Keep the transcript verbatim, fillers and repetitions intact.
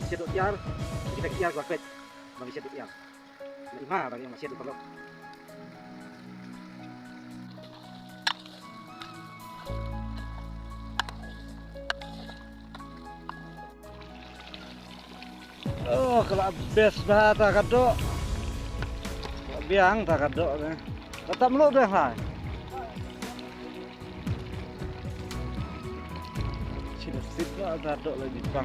Shet tiar, kita tiar gua pet, bagi shet tiar. Nak ima bagi yang shet paralok. Oh, ka la best bha ta ka doh. Ka la biang ta ka doh ne. Ka tam lo deh hai. Sida sida ta doh la di pang.